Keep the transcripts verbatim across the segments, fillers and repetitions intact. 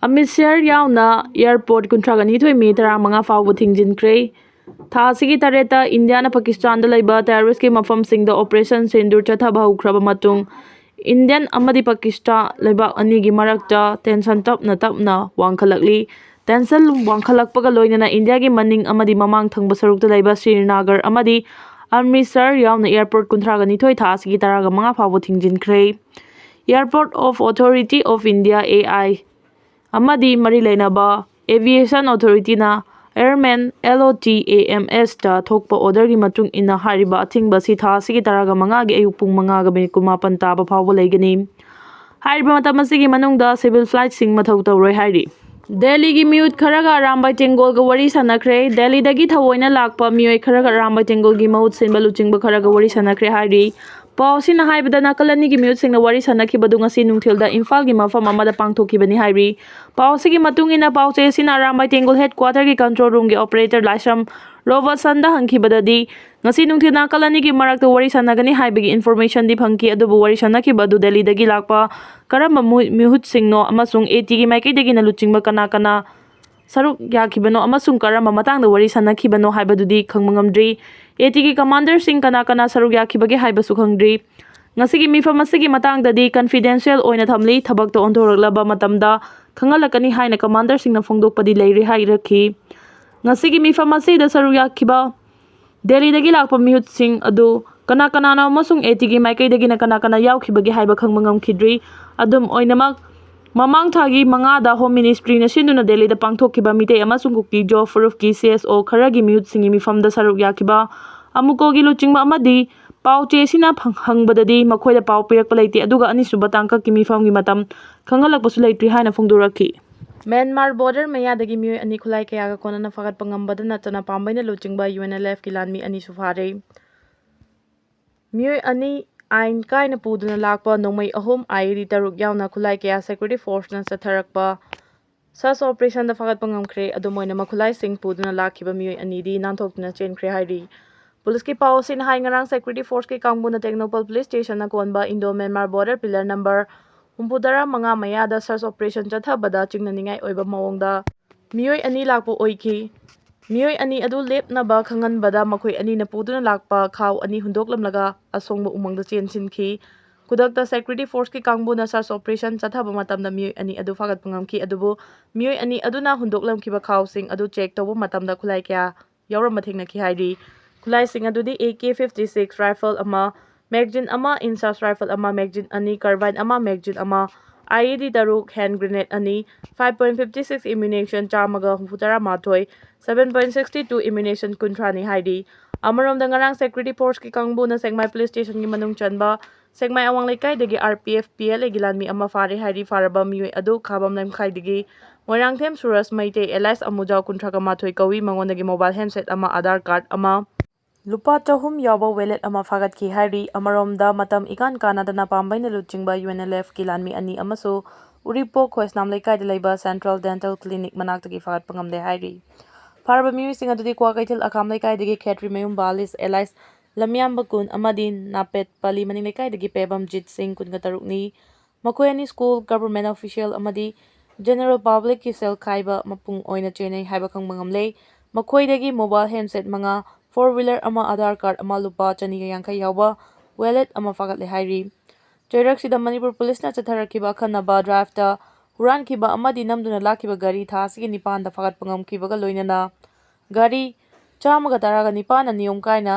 ꯑꯃꯤꯠ ꯁꯥꯍ ꯌꯥꯎꯅ ꯑꯦꯌꯥꯔꯄꯣꯔꯠ ꯀꯨꯟꯊ꯭ꯔꯥꯒ ꯅꯤꯊꯣꯏ ꯃꯦ ꯇꯔꯥꯃꯉꯥ ꯐꯥꯎꯕ ꯊꯤꯡꯖꯤꯟꯈ꯭ꯔꯦ꯫ ꯊꯥ ꯑꯁꯤꯒꯤ ꯇꯔꯦꯠꯇ ꯏꯟꯗꯤꯌꯥꯅ ꯄꯥꯀꯤꯁꯇꯥꯟꯗ ꯂꯩꯕ ꯇꯦꯔꯣꯔꯤꯁꯀꯤ ꯃꯐꯝꯁꯤꯡꯗ ꯑꯣꯄꯔꯦꯁꯟ ꯁꯤꯟꯗꯨꯔ ꯆꯠꯊꯕ ꯍꯧꯈ꯭ꯔꯕ ꯃꯇꯨꯡ, ꯏꯟꯗꯤꯌꯥꯟ ꯑꯃꯗꯤ ꯄꯥꯀꯤꯁꯇꯥꯟ ꯂꯩꯕꯥꯛ ꯑꯅꯤꯒꯤ ꯃꯔꯛꯇ ꯇꯦꯟꯁꯟ ꯇꯞꯅ ꯇꯞꯅ ꯋꯥꯡꯈꯠꯂꯛꯂꯤ꯫ ꯇꯦꯟꯁꯟ ꯋꯥꯡꯈꯠꯂꯛꯄꯒ ꯂꯣꯏꯅꯅ ꯏꯟꯗꯤꯌꯥꯒꯤ ꯃꯅꯤꯡ ꯑꯃꯗꯤ ꯃꯃꯥꯡ ꯊꯪꯕ ꯁꯔꯨꯛꯇ ꯂꯩꯕ ꯁ꯭ꯔꯤꯅꯥꯒꯔ ꯑꯃꯗꯤ ꯑꯃ꯭ꯔꯤꯠꯁꯔ ꯌꯥꯎꯅ ꯑꯦꯌꯥꯔꯄꯣꯔꯠ ꯀꯨꯟꯊ꯭ꯔꯥꯒ ꯅꯤꯊꯣꯏ ꯊꯥ ꯑꯁꯤꯒꯤ ꯇꯔꯥꯒ ꯃꯉꯥ ꯐꯥꯎꯕ ꯊꯤꯡꯖꯤꯟꯈ꯭ꯔꯦ꯫ Airport of Authority of India, A I, ꯑꯃꯗꯤ ꯃꯔꯤ ꯂꯩꯅꯕ Aviation Authority-ꯅ Airman, L O T A M S-ꯇ ꯊꯣꯛꯄ order-ꯒꯤ ꯃꯇꯨꯡ ꯏꯟꯅ ꯍꯥꯏꯔꯤꯕ ꯑꯊꯤꯡꯕ ꯑꯁꯤ ꯊꯥ ꯑꯁꯤꯒꯤ ꯇꯔꯥꯒ ꯃꯉꯥꯒꯤ ꯑꯌꯨꯛ ꯄꯨꯡ ꯃꯉꯥꯒ ꯃꯤꯅꯤꯠ ꯀꯨꯟꯃꯥꯄꯟ ꯇꯥꯕ ꯐꯥꯎꯕ ꯂꯩꯒꯅꯤ꯫ ꯍꯥꯏꯔꯤꯕ ꯃꯇꯝ ꯑꯁꯤꯒꯤ ꯃꯅꯨꯡꯗ civil flight-ꯁꯤꯡ ꯃꯊꯧ ꯇꯧꯔꯣꯏ ꯍꯥꯏꯔꯤ꯫ ꯗꯦꯜꯂꯤꯒꯤ ꯃꯤꯍꯨꯠ ꯈꯔꯒ ꯑꯔꯥꯝꯕꯥꯏ ꯇꯦꯡꯒꯣꯜꯒ ꯋꯥꯔꯤ ꯁꯥꯟꯅꯈ꯭ꯔꯦ꯫ ꯗꯦꯜꯂꯤꯗꯒꯤ ꯊꯑꯣꯏꯅ ꯂꯥꯛꯄ ꯃꯤꯑꯣꯏ ꯈꯔꯒ ꯑꯔꯥꯝꯕꯥꯏ ꯇꯦꯡꯒꯣꯜꯒꯤ ꯃꯍꯨꯠ ꯁꯤꯟꯕ ꯂꯨꯆꯤꯡꯕ ꯈꯔꯒ ꯋꯥꯔꯤ ꯁꯥꯟꯅꯈ꯭ꯔꯦ ꯍꯥꯏꯔꯤ꯫ ꯄꯥꯎ ꯑꯁꯤꯅ ꯍꯥꯏꯕꯗ, ꯅꯥꯀꯜ ꯑꯅꯤꯒꯤ ꯃꯤꯍꯨꯠꯁꯤꯡꯅ ꯋꯥꯔꯤ ꯁꯥꯟꯅꯈꯤꯕꯗꯨ ꯉꯁꯤ ꯅꯨꯡꯊꯤꯜꯗ ꯏꯝꯐꯥꯜꯒꯤ ꯃꯐꯝ ꯑꯃꯗ ꯄꯥꯡꯊꯣꯛꯈꯤꯕꯅꯤ ꯍꯥꯏꯔꯤ꯫ ꯄꯥꯎ ꯑꯁꯤꯒꯤ ꯃꯇꯨꯡ ꯏꯟꯅ, ꯄꯥꯎꯆꯦ ꯑꯁꯤꯅ ꯑꯔꯥꯝꯕꯥꯏ ꯇꯦꯡꯒꯣꯜ headquarter-ꯒꯤ control room-ꯒꯤ operator ꯂꯥꯏꯁ꯭ꯔꯝ ꯔꯣꯕꯔꯠꯁꯟꯗ ꯍꯪꯈꯤꯕꯗꯗꯤ, ꯉꯁꯤ ꯅꯨꯡꯊꯤꯜ ꯅꯥꯀꯜ ꯑꯅꯤꯒꯤ ꯃꯔꯛꯇ ꯋꯥꯔꯤ ꯁꯥꯟꯅꯒꯅꯤ ꯍꯥꯏꯕꯒꯤ information-ꯗꯤ ꯐꯪꯈꯤ, ꯑꯗꯨꯕꯨ ꯋꯥꯔꯤ ꯁꯥꯟꯅꯈꯤꯕ ꯑꯗꯨ ꯗꯦꯜꯂꯤꯗꯒꯤ ꯂꯥꯛꯄ ꯀꯔꯝꯕ ꯃꯨ-, ꯃꯤꯍꯨꯠꯁꯤꯡꯅꯣ ꯑꯃꯁꯨꯡ A T-ꯒꯤ ꯃꯥꯏꯀꯩꯗꯒꯤꯅ ꯂꯨꯆꯤꯡꯕ ꯀꯅꯥ ꯀꯅꯥ ꯁꯔꯨꯛ ꯌꯥꯈꯤꯕꯅꯣ ꯑꯃꯁꯨꯡ ꯀꯔꯝꯕ ꯃꯇꯥꯡꯗ ꯋꯥꯔꯤ ꯁꯥꯟꯅꯈꯤꯕꯅꯣ ꯍꯥꯏꯕꯗꯨꯗꯤ ꯈꯪꯕ ꯉꯝꯗ꯭ꯔꯤ꯫ A T-ꯒꯤ commander-ꯁꯤꯡ ꯀꯅꯥ ꯀꯅꯥ ꯁꯔꯨꯛ ꯌꯥꯈꯤꯕꯒꯦ ꯍꯥꯏꯕꯁꯨ ꯈꯪꯗ꯭ꯔꯤ꯫ ꯉꯁꯤꯒꯤ ꯃꯤꯐꯝ ꯑꯁꯤꯒꯤ ꯃꯇꯥꯡꯗꯗꯤ confidential ꯑꯣꯏꯅ ꯊꯝꯂꯤ, ꯊꯕꯛꯇ ꯑꯣꯟꯊꯣꯔꯛꯂꯕ ꯃꯇꯝꯗ ꯈꯪꯍꯜꯂꯛꯀꯅꯤ ꯍꯥꯏꯅ commander-ꯁꯤꯡꯅ ꯐꯣꯡꯗꯣꯛꯄꯗꯤ ꯂꯩꯔꯤ ꯍꯥꯏꯔꯛꯈꯤ꯫ ꯉꯁꯤꯒꯤ ꯃꯤꯐꯝ ꯑꯁꯤꯗ ꯁꯔꯨꯛ ꯌꯥꯈꯤꯕ ꯗꯦꯜꯂꯤꯗꯒꯤ ꯂꯥꯛꯄ ꯃꯤꯍꯨꯠꯁꯤꯡ ꯑꯗꯨ ꯀꯅꯥ ꯀꯅꯥꯅꯣ ꯑꯃꯁꯨꯡ A T-ꯒꯤ ꯃꯥꯏꯀꯩꯗꯒꯤꯅ ꯀꯅꯥ ꯀꯅꯥ ꯌꯥꯎꯈꯤꯕꯒꯦ ꯍꯥꯏꯕ ꯈꯪꯕ ꯉꯝꯈꯤꯗ꯭ꯔꯤ꯫ ꯑꯗꯨꯝ ꯑꯣꯏꯅꯃꯛ, ꯃꯃꯥꯡ ꯊꯥꯒꯤ ꯃꯉꯥꯗ Home Ministry-ꯅ ꯁꯤꯟꯗꯨꯅ ꯗꯦꯜꯂꯤꯗ ꯄꯥꯡꯊꯣꯛꯈꯤꯕ ꯃꯤꯇꯩ ꯑꯃꯁꯨꯡ ꯀꯨꯀꯤ ꯖꯣ ꯐꯨꯔꯨꯞꯀꯤ C S O ꯈꯔꯒꯤ ꯃꯤꯍꯨꯠꯁꯤꯡꯒꯤ ꯃꯤꯐꯝꯗ ꯁꯔꯨꯛ ꯌꯥꯈꯤꯕ ꯑꯃꯨꯀꯣꯒꯤ ꯂꯨꯆꯤꯡꯕ ꯑꯃꯗꯤ ꯄꯥꯎ ꯆꯦ ꯑꯁꯤꯅ ꯐꯪ-, ꯍꯪꯕꯗꯗꯤ ꯃꯈꯣꯏꯗ ꯄꯥꯎ ꯄꯤꯔꯛꯄ ꯂꯩꯇꯦ, ꯑꯗꯨꯒ ꯑꯅꯤꯁꯨꯕ ꯇꯥꯡꯀꯛꯀꯤ ꯃꯤꯐꯝꯒꯤ ꯃꯇꯝ ꯈꯪꯍꯜꯂꯛꯄꯁꯨ ꯂꯩꯇ꯭ꯔꯤ ꯍꯥꯏꯅ ꯐꯣꯡꯗꯣꯔꯛꯈꯤ꯫ ꯃ꯭ꯌꯥꯟꯃꯥꯔ border ꯃꯌꯥꯗꯒꯤ ꯃꯤꯑꯣꯏ ꯑꯅꯤ ꯈꯨꯠꯂꯥꯏ ꯀꯌꯥꯒ ꯀꯣꯟꯅꯅ ꯐꯥꯒꯠꯄ ꯉꯝꯕꯗ ꯅꯠꯇꯅ ꯄꯥꯝꯕꯩꯅ ꯂꯨꯆꯤꯡꯕ U N L F-ꯀꯤ ꯂꯥꯟꯃꯤ ꯑꯅꯤꯁꯨ ꯐꯥꯔꯦ꯫ ꯃꯤꯑꯣꯏ ꯑꯅꯤ ꯑꯥꯏꯟ ꯀꯥꯏꯅ ꯄꯨꯗꯨꯅ ꯂꯥꯛꯄ ꯅꯣꯡꯃꯩ ꯑꯍꯨꯝ, I E D ꯇꯔꯨꯛ ꯌꯥꯎꯅ ꯈꯨꯠꯂꯥꯏ ꯀꯌꯥ security force-ꯅ ꯆꯠꯊꯔꯛꯄ search operation-ꯗ ꯐꯥꯒꯠꯄ ꯉꯝꯈ꯭ꯔꯦ꯫ ꯑꯗꯨꯝ ꯑꯣꯏꯅꯃꯛ, ꯈꯨꯠꯂꯥꯏꯁꯤꯡ ꯄꯨꯗꯨꯅ ꯂꯥꯛꯈꯤꯕ ꯃꯤꯑꯣꯏ ꯑꯅꯤꯗꯤ ꯅꯥꯟꯊꯣꯛꯇꯨꯅ ꯆꯦꯟꯈ꯭ꯔꯦ ꯍꯥꯏꯔꯤ꯫ ꯄꯨꯂꯤꯁꯀꯤ ꯄꯥꯎ ꯑꯁꯤꯅ ꯍꯥꯏ, ꯉꯔꯥꯡ security force-ꯀꯤ ꯀꯥꯡꯕꯨꯅ ꯇꯦꯡꯅꯧꯄꯜ police station-ꯅ ꯀꯣꯟꯕ Indo Myanmar border pillar number ꯍꯨꯝꯐꯨꯇꯔꯥ ꯃꯉꯥ ꯃꯌꯥꯗ search operation ꯆꯠꯊꯕꯗ ꯆꯤꯡꯅꯅꯤꯡꯉꯥꯏ ꯑꯣꯏꯕ ꯃꯑꯣꯡꯗ ꯃꯤꯑꯣꯏ ꯑꯅꯤ ꯂꯥꯛꯄ ꯑꯣꯏꯈꯤ꯫ ꯃꯤꯑꯣꯏ ꯑꯅꯤ ꯑꯗꯨ ꯂꯦꯞꯅꯕ ꯈꯪꯍꯟꯕꯗ ꯃꯈꯣꯏ ꯑꯅꯤꯅ ꯄꯨꯗꯨꯅ ꯂꯥꯛꯄ ꯈꯥꯎ ꯑꯅꯤ ꯍꯨꯟꯗꯣꯛꯂꯝꯂꯒ ꯑꯁꯣꯡꯕ ꯎꯃꯪꯗ ꯆꯦꯟꯁꯤꯟꯈꯤ꯫ ꯈꯨꯗꯛꯇ security forceꯀꯤ ꯀꯥꯡꯕꯨꯅ search operation ꯆꯠꯊꯕ ꯃꯇꯝꯗ ꯃꯤꯑꯣꯏ ꯑꯅꯤ ꯑꯗꯨ ꯐꯥꯒꯠꯄ ꯉꯝꯈꯤ, ꯑꯗꯨꯕꯨ ꯃꯤꯑꯣꯏ ꯑꯅꯤ ꯑꯗꯨꯅ ꯍꯨꯟꯗꯣꯛꯂꯝꯈꯤꯕ ꯈꯥꯎꯁꯤꯡ ꯑꯗꯨ check ꯇꯧꯕ ꯃꯇꯝꯗ ꯈꯨꯠꯂꯥꯏ ꯀꯌꯥ ꯌꯥꯎꯔꯝꯕ ꯊꯦꯡꯅꯈꯤ ꯍꯥꯏꯔꯤ꯫ ꯈꯨꯠꯂꯥꯏꯁꯤꯡ ꯑꯗꯨꯗꯤ A K fifty six rifle ꯑꯃ, magazine ꯑꯃ, INSAS rifle ꯑꯃ, magazine ꯑꯅꯤ, carbine ꯑꯃ, magazine ꯑꯃ, I E D ꯇꯔꯨꯛ, hand grenade ꯑꯅꯤ, five point fifty six ammunition ꯆꯥꯝꯃꯒ ꯍꯨꯝꯐꯨꯇꯔꯥ ꯃꯥꯊꯣꯏ, seven point sixty two ammunition ꯀꯨꯟꯊ꯭ꯔꯥꯅꯤ ꯍꯥꯏꯔꯤ꯫ ꯑꯃꯔꯣꯝꯗ ꯉꯔꯥꯡ security forceꯀꯤ ꯀꯥꯡꯕꯨꯅ ꯁꯦꯛꯃꯥꯏ police stationꯒꯤ ꯃꯅꯨꯡ ꯆꯟꯕ ꯁꯦꯛꯃꯥꯏ ꯑꯋꯥꯡ ꯂꯩꯀꯥꯏꯗꯒꯤ R P F P L Aꯒꯤ ꯂꯥꯟꯃꯤ ꯑꯃ ꯐꯥꯔꯦ ꯍꯥꯏꯔꯤ꯫ ꯐꯥꯔꯕ ꯃꯤꯑꯣꯏ ꯑꯗꯨ ꯈꯥꯕꯝ ꯂꯝꯈꯥꯏꯗꯒꯤ ꯃꯣꯏꯔꯥꯡꯊꯦꯝ ꯁꯨꯔꯖ ꯃꯩꯇꯩ alias ꯑꯃꯨꯖꯥꯎ ꯀꯨꯟꯊ꯭ꯔꯥꯒ ꯃꯥꯊꯣꯏ ꯀꯧꯏ꯫ ꯃꯉꯣꯟꯗꯒꯤ mobile handset ꯑꯃ, Aadhaar card ꯑꯃ, ꯂꯨꯄꯥ ꯆꯍꯨꯝ ꯌꯥꯎꯕ wallet ꯑꯃ ꯐꯥꯒꯠꯈꯤ ꯍꯥꯏꯔꯤ꯫ ꯑꯃꯔꯣꯝꯗ ꯃꯇꯝ ꯏꯀꯥꯟ ꯀꯥꯟꯅꯗꯅ ꯄꯥꯝꯕꯩꯅ ꯂꯨꯆꯤꯡꯕ U N L Fꯀꯤ ꯂꯥꯟꯃꯤ ꯑꯅꯤ ꯑꯃꯁꯨ ꯎꯔꯤꯄꯣꯛ ꯈꯣꯏꯁꯅꯥꯝ ꯂꯩꯀꯥꯏꯗ ꯂꯩꯕ Central Dental Clinic ꯃꯅꯥꯛꯇꯒꯤ ꯐꯥꯒꯠꯄ ꯉꯝꯂꯦ ꯍꯥꯏꯔꯤ꯫ ꯐꯥꯔꯕ ꯃꯤꯑꯣꯏꯁꯤꯡ ꯑꯗꯨꯗꯤ ꯀ꯭ꯋꯥꯀꯩꯊꯦꯜ ꯑꯈꯥꯝ ꯂꯩꯀꯥꯏꯗꯒꯤ ꯈꯦꯇ꯭ꯔꯤꯃꯌꯨꯝ ꯕꯥꯂꯤꯁ alias ꯂꯝꯌꯥꯝꯕ ꯀꯨꯟ ꯑꯃꯗꯤ ꯅꯥꯄꯦꯠ ꯄꯂꯤ ꯃꯅꯤꯡ ꯂꯩꯀꯥꯏꯗꯒꯤ ꯄꯦꯕꯝꯖꯤꯠ ꯁꯤꯡ ꯀꯨꯟꯒ ꯇꯔꯨꯛꯅꯤ꯫ ꯃꯈꯣꯏ ꯑꯅꯤ school, government official ꯑꯃꯗꯤ general publicꯀꯤ ꯁꯦꯜ ꯈꯥꯏꯕ ꯃꯄꯨꯡ ꯑꯣꯏꯅ ꯆꯦꯟꯅꯩ ꯍꯥꯏꯕ ꯈꯪꯕ ꯉꯝꯂꯦ꯫ ꯃꯈꯣꯏꯗꯒꯤ mobile handset ꯃꯉꯥ, four wheeler ꯑꯃ, Aadhaar card ꯑꯃ, ꯂꯨꯄꯥ ꯆꯅꯤꯒ ꯌꯥꯡꯈꯩ ꯌꯥꯎꯕ wallet ꯑꯃ ꯐꯥꯒꯠꯂꯦ ꯍꯥꯏꯔꯤ꯫ ꯆꯩꯔꯛꯁꯤꯗ ꯃꯅꯤꯄꯨꯔ policeꯅ ꯆꯠꯊꯔꯛꯈꯤꯕ ꯑꯈꯟꯅꯕ driveꯇ ꯍꯨꯔꯥꯟꯈꯤꯕ ꯑꯃꯗꯤ ꯅꯝꯗꯨꯅ ꯂꯥꯛꯈꯤꯕ ꯒꯥꯔꯤ ꯊꯥ ꯑꯁꯤꯒꯤ ꯅꯤꯄꯥꯟꯗ ꯐꯥꯒꯠꯄ ꯉꯝꯈꯤꯕꯒ ꯂꯣꯏꯅꯅ ꯒꯥꯔꯤ ꯆꯥꯝꯃꯒ ꯇꯔꯥꯒ ꯅꯤꯄꯥꯟꯅ ꯅꯤꯌꯣꯝ ꯀꯥꯏꯅ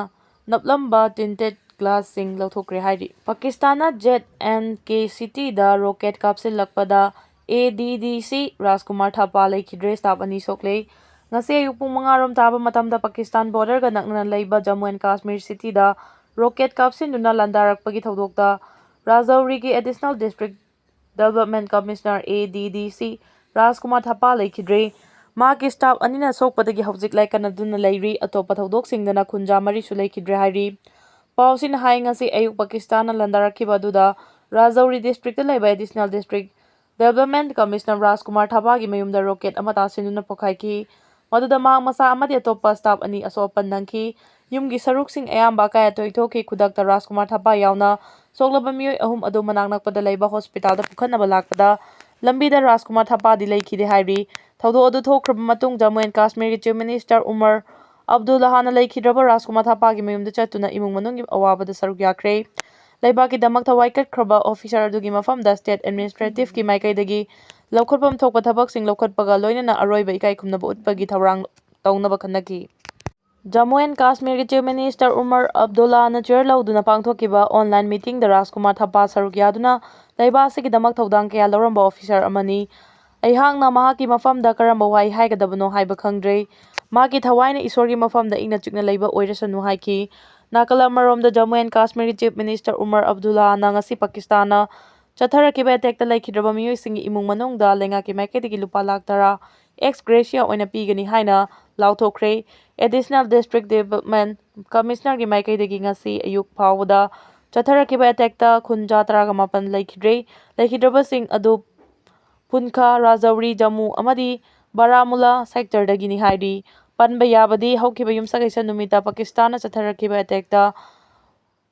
ꯅꯞꯂꯝꯕ tinted glassꯁꯤꯡ ꯂꯧꯊꯣꯛꯈ꯭ꯔꯦ ꯍꯥꯏꯔꯤ꯫ ꯄꯥꯀꯤꯁꯇꯥꯟꯅ Z and K cityꯗ rocket ꯀꯥꯞꯁꯤꯜꯂꯛꯄꯗ A D D C ꯔꯥꯖꯀꯨꯃꯥꯔ ꯊꯥꯄꯥ ꯂꯩꯈꯤꯗ꯭ꯔꯦ, staff ꯑꯅꯤ ꯁꯣꯛꯂꯦ꯫ ꯉꯁꯤ ꯑꯌꯨꯛ ꯄꯨꯡ ꯃꯉꯥ ꯔꯣꯝ ꯇꯥꯕ ꯃꯇꯝꯗ ꯄꯥꯀꯤꯁꯇꯥꯟ borderꯒ ꯅꯛꯅꯅ ꯂꯩꯕ Jammu and Kashmir cityꯗ rocket ꯀꯥꯞꯁꯤꯟꯗꯨꯅ ꯂꯥꯟꯗꯥꯔꯛꯄꯒꯤ ꯊꯧꯗꯣꯛꯇ ꯔꯥꯖꯧꯔꯤꯒꯤ Additional District Development Commissioner, A D D C, ꯔꯥꯖꯀꯨꯃꯥꯔ ꯊꯥꯄꯥ ꯂꯩꯈꯤꯗ꯭ꯔꯦ꯫ ꯃꯍꯥꯛꯀꯤ staff ꯑꯅꯤꯅ ꯁꯣꯛꯄꯗꯒꯤ ꯍꯧꯖꯤꯛ ꯂꯥꯏꯀꯠꯅꯗꯨꯅ ꯂꯩꯔꯤ꯫ ꯑꯇꯣꯞꯄ ꯊꯧꯗꯣꯛꯁꯤꯡꯗꯅ ꯈꯨꯟꯖꯥ ꯃꯔꯤꯁꯨ ꯂꯩꯈꯤꯗ꯭ꯔꯦ ꯍꯥꯏꯔꯤ꯫ ꯄꯥꯎꯁꯤꯅ ꯍꯥꯏ, ꯉꯁꯤ ꯑꯌꯨꯛ ꯄꯥꯀꯤꯁꯇꯥꯟꯅ ꯂꯥꯟꯗꯥꯔꯛꯈꯤꯕ ꯑꯗꯨꯗ ꯔꯥꯖꯧꯔꯤ districtꯇ ꯂꯩꯕ Additional District Development Commissioner ꯔꯥꯖꯀꯨꯃꯥꯔ ꯊꯥꯄꯥꯒꯤ ꯃꯌꯨꯝꯗ rocket ꯑꯃ ꯇꯥꯁꯤꯟꯗꯨꯅ ꯄꯣꯈꯥꯏꯈꯤ꯫ ꯃꯗꯨꯗ ꯃꯍꯥꯛ ꯃꯁꯥ ꯑꯃꯗꯤ ꯑꯇꯣꯞꯄ staff ꯑꯅꯤ ꯑꯁꯣꯛ ꯑꯄꯟ ꯅꯪꯈꯤ꯫ ꯌꯨꯝꯒꯤ ꯁꯔꯨꯛꯁꯤꯡ ꯑꯌꯥꯝꯕ ꯑꯀꯥꯏ ꯑꯇꯣꯏ ꯊꯣꯛꯈꯤ꯫ ꯈꯨꯗꯛꯇ ꯔꯥꯖꯀꯨꯃꯥꯔ ꯊꯥꯄꯥ ꯌꯥꯎꯅ ꯁꯣꯛꯂꯕ ꯃꯤꯑꯣꯏ ꯑꯍꯨꯝ ꯑꯗꯨ ꯃꯅꯥꯛ ꯅꯛꯄꯗ ꯂꯩꯕ ꯍꯣꯁꯄꯤꯇꯥꯜꯗ ꯄꯨꯈꯠꯅꯕ ꯂꯥꯛꯄꯗ ꯂꯝꯕꯤꯗ ꯔꯥꯖꯀꯨꯃꯥꯔ ꯊꯥꯄꯥꯗꯤ ꯂꯩꯈꯤꯗꯦ ꯍꯥꯏꯔꯤ꯫ ꯊꯧꯗꯣꯛ ꯑꯗꯨ ꯊꯣꯛꯈ꯭ꯔꯕ ꯃꯇꯨꯡ Jammu and ꯀꯥꯁꯃꯤꯔꯒꯤ chief minister Umar ꯑꯕꯗꯨꯜꯂꯥꯍꯥꯅ ꯂꯩꯈꯤꯗ꯭ꯔꯕ ꯔꯥꯖꯀꯨꯃꯥꯔ ꯊꯥꯄꯥꯒꯤ ꯃꯌꯨꯝꯗ ꯆꯠꯇꯨꯅ ꯏꯃꯨꯡ ꯃꯅꯨꯡꯒꯤ ꯑꯋꯥꯕꯗ ꯁꯔꯨꯛ ꯌꯥꯈ꯭ꯔꯦ꯫ ꯂꯩꯕꯥꯛꯀꯤꯗꯃꯛ ꯊꯋꯥꯏ ꯀꯠꯈ꯭ꯔꯕ ꯑꯣꯐꯤꯁꯥꯔ ꯑꯗꯨꯒꯤ ꯃꯐꯝꯗ ꯁ꯭ꯇꯦꯠ ꯑꯦꯗꯃꯤꯅꯤꯁꯇ꯭ꯔꯦꯇꯤꯚꯀꯤ ꯃꯥꯏꯀꯩꯗꯒꯤ ꯂꯧꯈꯠꯐꯝ ꯊꯣꯛꯄ ꯊꯕꯛꯁꯤꯡ ꯂꯧꯈꯠꯄꯒ ꯂꯣꯏꯅꯅ ꯑꯔꯣꯏꯕ ꯏꯀꯥꯏ ꯈꯨꯝꯅꯕ ꯎꯠꯄꯒꯤ ꯊꯧꯔꯥꯡ ꯇꯧꯅꯕ ꯈꯟꯅꯈꯤ꯫ Jammu and ꯀꯥꯁꯃꯤꯔꯒꯤ chief minister Umar ꯑꯕꯗꯨꯜꯂꯥꯅ ꯆꯤꯌꯔ ꯂꯧꯗꯨꯅ ꯄꯥꯡꯊꯣꯛꯈꯤꯕ ꯑꯣꯟꯂꯥꯏꯟ ꯃꯤꯇꯤꯡꯗ ꯔꯥꯖꯀꯨꯃꯥꯔ ꯊꯥꯄꯥ ꯁꯔꯨꯛ ꯌꯥꯗꯨꯅ ꯂꯩꯕꯥꯛ ꯑꯁꯤꯒꯤꯗꯃꯛ ꯊꯧꯗꯥꯡ ꯀꯌꯥ ꯂꯧꯔꯝꯕ ꯑꯣꯐꯤꯁꯥꯔ ꯑꯃꯅꯤ꯫ ꯑꯩꯍꯥꯛꯅ ꯃꯍꯥꯛꯀꯤ ꯃꯐꯝꯗ ꯀꯔꯝꯕ ꯋꯥꯍꯩ ꯍꯥꯏꯒꯗꯕꯅꯣ ꯍꯥꯏꯕ ꯈꯪꯗ꯭ꯔꯦ꯫ ꯃꯍꯥꯛꯀꯤ ꯊꯋꯥꯏꯅ ꯏꯁꯣꯔꯒꯤ ꯃꯐꯝꯗ ꯏꯪꯅ ꯆꯤꯛꯅ ꯂꯩꯕ ꯑꯣꯏꯔꯁꯅꯨ ꯍꯥꯏꯈꯤ꯫ ꯅꯥꯀꯜ ꯑꯃꯔꯣꯝꯗ Jammu and ꯀꯥꯁꯃꯤꯔꯒꯤ chief minister Umar ꯑꯕꯗꯨꯜꯂꯥꯅ ꯉꯁꯤ ꯄꯥꯀꯤꯁꯇꯥꯟꯅ ꯆꯠꯊꯔꯛꯈꯤꯕ ꯑꯦꯇꯦꯛꯇ ꯂꯩꯈꯤꯗ꯭ꯔꯕ ꯃꯤꯑꯣꯏꯁꯤꯡꯒꯤ ꯏꯃꯨꯡ ꯃꯅꯨꯡꯗ ꯂꯩꯉꯥꯛꯀꯤ ꯃꯥꯏꯀꯩꯗꯒꯤ ꯂꯨꯄꯥ ꯂꯥꯈ ꯇꯔꯥ ꯑꯦꯛꯁ ꯒ꯭ꯔꯦꯁꯤꯌꯥ ꯑꯣꯏꯅ ꯄꯤꯒꯅꯤ ꯍꯥꯏꯅ ꯂꯥꯎꯊꯣꯛꯈ꯭ꯔꯦ꯫ ꯑꯦꯗꯤꯁꯅꯦꯜ ꯗꯤꯁꯇ꯭ꯔꯤꯛ ꯗꯤꯕꯂꯞꯃꯦꯟ ꯀꯃꯤꯁꯅꯔꯒꯤ ꯃꯥꯏꯀꯩꯗꯒꯤ ꯉꯁꯤ ꯑꯌꯨꯛ ꯐꯥꯎꯕꯗ ꯆꯠꯊꯔꯛꯈꯤꯕ ꯑꯦꯇꯦꯛꯇ ꯈꯨꯟꯖꯥ ꯇꯔꯥꯒ ꯃꯥꯄꯟ ꯂꯩꯈꯤꯗ꯭ꯔꯦ꯫ ꯂꯩꯈꯤꯗ꯭ꯔꯕꯁꯤꯡ ꯑꯗꯨ ꯄꯨꯟꯈꯥ, ꯔꯥꯖꯧꯔꯤ, ꯖꯝꯃꯨ ꯑꯃꯗꯤ ꯕꯥꯔꯥꯃꯨꯂꯥ ꯁꯦꯛꯇꯔꯗꯒꯤꯅꯤ ꯍꯥꯏꯔꯤ꯫ ꯄꯟꯕ ꯌꯥꯕꯗꯤ ꯍꯧꯈꯤꯕ ꯌꯨꯝꯁꯀꯩꯁ ꯅꯨꯃꯤꯠꯇ ꯄꯥꯀꯤꯁꯇꯥꯟꯅ ꯆꯠꯊꯔꯛꯈꯤꯕ ꯑꯦꯇꯦꯛꯇ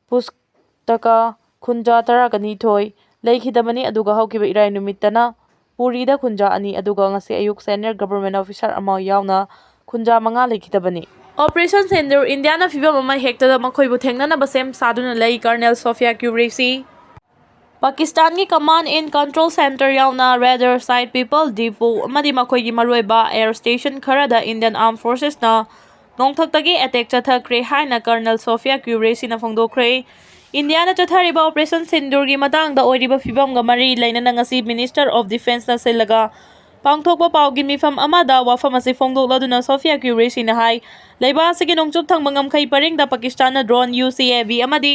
ꯄꯨꯁꯇꯀꯥ ꯈꯨꯟꯖꯥ ꯇꯔꯥꯒ ꯅꯤꯊꯣꯏ ꯂꯩꯈꯤꯗꯕꯅꯤ, ꯑꯗꯨꯒ ꯍꯧꯈꯤꯕ ꯏꯔꯥꯏ ꯅꯨꯃꯤꯠꯇꯅ ꯄꯨꯔꯤꯗ ꯈꯨꯟꯖꯥ ꯑꯅꯤ, ꯑꯗꯨꯒ ꯉꯁꯤ ꯑꯌꯨꯛ ꯁꯦꯅꯤꯌꯔ ꯒꯚꯔꯟꯃꯦꯟꯠ ꯑꯣꯐꯤꯁꯥꯔ ꯑꯃ ꯌꯥꯎꯅ ꯈꯨꯟꯖꯥ ꯃꯉꯥ ꯂꯩꯈꯤꯗꯕꯅꯤ꯫ ꯑꯣꯄꯔꯦꯁꯟ ꯁꯤꯟꯗꯨꯔ ꯏꯟꯗꯤꯌꯥꯅ ꯐꯤꯚꯝ ꯑꯃ ꯍꯦꯛꯇꯗ ꯃꯈꯣꯏꯕꯨ ꯊꯦꯡꯅꯅꯕ ꯁꯦꯝ ꯁꯥꯗꯨꯅ ꯂꯩ, ꯀꯔꯅꯦꯜ ꯁꯣꯐꯤꯌꯥ ꯀ꯭ꯌꯨꯔꯦꯁꯤ꯫ ꯄꯥꯀꯤꯁꯇꯥꯟꯒꯤ ꯀꯃꯥꯟ ꯑꯦꯟ ꯀꯟꯇ꯭ꯔꯣꯜ ꯁꯦꯟꯇꯔ ꯌꯥꯎꯅ ꯔꯦꯗꯔ ꯁꯥꯏꯠ ꯄꯤꯄꯜ ꯗꯤꯄꯨ ꯑꯃꯗꯤ ꯃꯈꯣꯏꯒꯤ ꯃꯔꯨꯑꯣꯏꯕ ꯑꯦꯌꯔ ꯁ꯭ꯇꯦꯁꯟ ꯈꯔꯗ ꯏꯟꯗꯤꯌꯟ ꯑꯥꯔꯝ ꯐꯣꯔꯁꯦꯁꯅ ꯅꯣꯡꯊꯛꯇꯒꯤ ꯑꯦꯇꯦꯛ ꯆꯠꯊꯈ꯭ꯔꯦ ꯍꯥꯏꯅ ꯀꯔꯅꯦꯜ ꯁꯣꯐꯤꯌꯥ ꯀ꯭ꯌꯨꯔꯦꯁꯤꯅ ꯐꯣꯡꯗꯣꯛꯈ꯭ꯔꯦ꯫ ꯏꯟꯗꯤꯌꯥꯅ ꯆꯠꯊꯔꯤꯕ ꯑꯣꯄꯔꯦꯁꯟ ꯁꯤꯟꯗꯨꯔꯒꯤ ꯃꯇꯥꯡꯗ ꯑꯣꯏꯔꯤꯕ ꯐꯤꯕꯝꯒ ꯃꯔꯤ ꯂꯩꯅꯅ ꯉꯁꯤ ꯃꯤꯅꯤꯁꯇꯔ ꯑꯣꯐ ꯗꯤꯐꯦꯟꯁꯅ ꯁꯤꯜꯂꯒ ꯄꯥꯡꯊꯣꯛꯄ ꯄꯥꯎꯒꯤ ꯃꯤꯐꯝ ꯑꯃꯗ ꯋꯥꯐꯝ ꯑꯁꯤ ꯐꯣꯡꯗꯣꯛꯂꯗꯨꯅ ꯁꯣꯐꯤꯌꯥ ꯀ꯭ꯌꯨꯔꯦꯁꯤꯅ ꯍꯥꯏ, ꯂꯩꯕꯥꯛ ꯑꯁꯤꯒꯤ ꯅꯣꯡꯆꯨꯞ ꯊꯪꯕ ꯉꯝꯈꯩ ꯄꯔꯤꯡꯗ ꯄꯥꯀꯤꯁꯇꯥꯟꯅ ꯗ꯭ꯔꯣꯟ, ꯌꯨ ꯁꯤ ꯑꯦ ꯚꯤ ꯑꯃꯗꯤ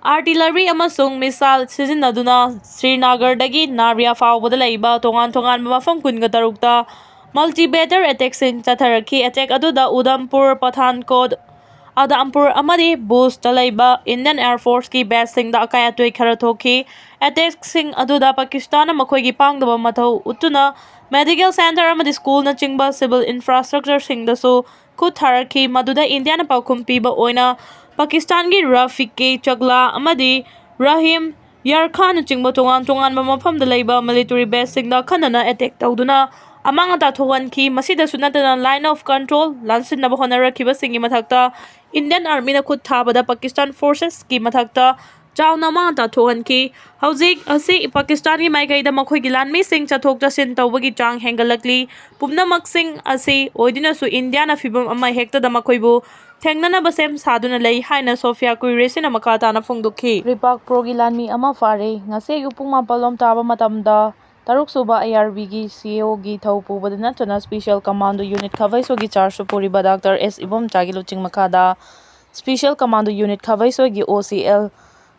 ꯑꯥꯔꯇꯤꯂꯔꯤ ꯑꯃꯁꯨꯡ ꯃꯤꯁꯥꯏꯜ ꯁꯤꯖꯤꯟꯅꯗꯨꯅ ꯁ꯭ꯔꯤꯅꯒꯔꯗꯒꯤ ꯅꯥꯔꯤꯌꯥ ꯐꯥꯎꯕꯗ ꯂꯩꯕ ꯇꯣꯉꯥꯟ ꯇꯣꯉꯥꯟꯕ ꯃꯐꯝ ꯀꯨꯟꯒ ꯇꯔꯨꯛꯇ ꯃꯜꯇꯤꯕꯦꯇꯔ ꯑꯦꯇꯦꯛꯁꯤꯡ ꯆꯠꯊꯔꯛꯈꯤ꯫ ꯑꯦꯇꯦꯛ ꯑꯗꯨꯗ ꯎꯙꯝꯄꯨꯔ, ꯄꯊꯥꯟꯀꯣꯠ, ꯑꯗꯥꯝꯄꯨꯔ ꯑꯃꯗꯤ ꯚꯨꯖꯇ ꯂꯩꯕ Indian Air Forceꯀꯤ baseꯁꯤꯡꯗ ꯑꯀꯥꯏ ꯑꯇꯣꯏ ꯈꯔ ꯊꯣꯛꯈꯤ꯫ Attackꯁꯤꯡ ꯑꯗꯨꯗ ꯄꯥꯀꯤꯁꯇꯥꯟꯅ ꯃꯈꯣꯏꯒꯤ ꯄꯥꯡꯗꯕ ꯃꯊꯧ ꯎꯠꯇꯨꯅ medical centre ꯑꯃꯗꯤ schoolꯅꯆꯤꯡꯕ civil infrastructureꯁꯤꯡꯗꯁꯨ ꯈꯨꯠ ꯊꯥꯔꯛꯈꯤ, ꯃꯗꯨꯗ ꯏꯟꯗꯤꯌꯥꯅ ꯄꯥꯎꯈꯨꯝ ꯄꯤꯕ ꯑꯣꯏꯅ ꯄꯥꯀꯤꯁꯇꯥꯟꯒꯤ ꯔꯐꯤꯀꯦ ꯆꯒꯂꯥ ꯑꯃꯗꯤ ꯔꯍꯤꯝ ꯌꯥꯔꯈꯥꯅꯆꯤꯡꯕ ꯇꯣꯉꯥꯟ ꯇꯣꯉꯥꯟꯕ ꯃꯐꯝꯗ ꯂꯩꯕ military baseꯁꯤꯡꯗ ꯑꯈꯟꯅꯅ attack ꯇꯧꯗꯨꯅ ꯑꯃꯥꯡ ꯑꯇꯥ ꯊꯣꯛꯍꯟꯈꯤ꯫ ꯃꯁꯤꯗꯁꯨ ꯅꯠꯇꯅ line of control ꯂꯥꯟꯁꯤꯟꯅꯕ ꯍꯣꯠꯅꯔꯛꯈꯤꯕꯁꯤꯡꯒꯤ ꯃꯊꯛꯇ Indian Armyꯅ ꯈꯨꯠ ꯊꯥꯕꯗ ꯄꯥꯀꯤꯁꯇꯥꯟ forcesꯀꯤ ꯃꯊꯛꯇ ꯆꯥꯎꯅ ꯑꯃꯥꯡ ꯑꯇꯥ ꯊꯣꯛꯍꯟꯈꯤ꯫ ꯍꯧꯖꯤꯛ ꯑꯁꯤ ꯄꯥꯀꯤꯁꯇꯥꯟꯒꯤ ꯃꯥꯏꯀꯩꯗ ꯃꯈꯣꯏꯒꯤ ꯂꯥꯟꯃꯤꯁꯤꯡ ꯆꯠꯊꯣꯛ ꯆꯠꯁꯤꯟ ꯇꯧꯕꯒꯤ ꯆꯥꯡ ꯍꯦꯟꯒꯠꯂꯛꯂꯤ꯫ ꯄꯨꯝꯅꯃꯛꯁꯤꯡ ꯑꯁꯤ ꯑꯣꯏꯗꯨꯅꯁꯨ ꯏꯟꯗꯤꯌꯥꯅ ꯐꯤꯚꯝ ꯑꯃ ꯍꯦꯛꯇꯗ ꯃꯈꯣꯏꯕꯨ ꯊꯦꯡꯅꯅꯕ ꯁꯦꯝ ꯁꯥꯗꯨꯅ ꯂꯩ ꯍꯥꯏꯅ ꯁꯣꯐꯤꯌꯥ ꯀꯨꯔꯦꯁꯤꯅ ꯃꯈꯥ ꯇꯥꯅ ꯐꯣꯡꯗꯣꯛꯈꯤ꯫ ꯄ꯭ꯔꯤꯄꯥꯛ ꯄ꯭ꯔꯣꯒꯤ ꯂꯥꯟꯃꯤ ꯑꯃ ꯐꯥꯔꯦ꯫ ꯉꯁꯤ ꯑꯌꯨꯛ ꯄꯨꯡ ꯃꯥꯄꯜ ꯂꯣꯝ ꯇꯥꯕ ꯃꯇꯝꯗ ꯇꯔꯨꯛ ꯁꯨꯕ ꯑꯥꯏ ꯑꯥꯔ ꯕꯤꯒꯤ ꯁꯤ ꯑꯣꯒꯤ ꯊꯧ ꯄꯨꯕꯗ ꯅꯠꯇꯅ special commando unit ꯈꯥꯕꯩꯁꯣꯒꯤ chargeꯁꯨ ꯄꯨꯔꯤꯕ ꯗꯥꯛꯇꯔ ꯑꯦꯁ ꯏꯕꯣꯝꯆꯥꯒꯤ ꯂꯨꯆꯤꯡ ꯃꯈꯥꯗ special commando unit ꯈꯥꯕꯩꯁꯣꯒꯤ ꯑꯣ ꯁꯤ ꯑꯦꯜ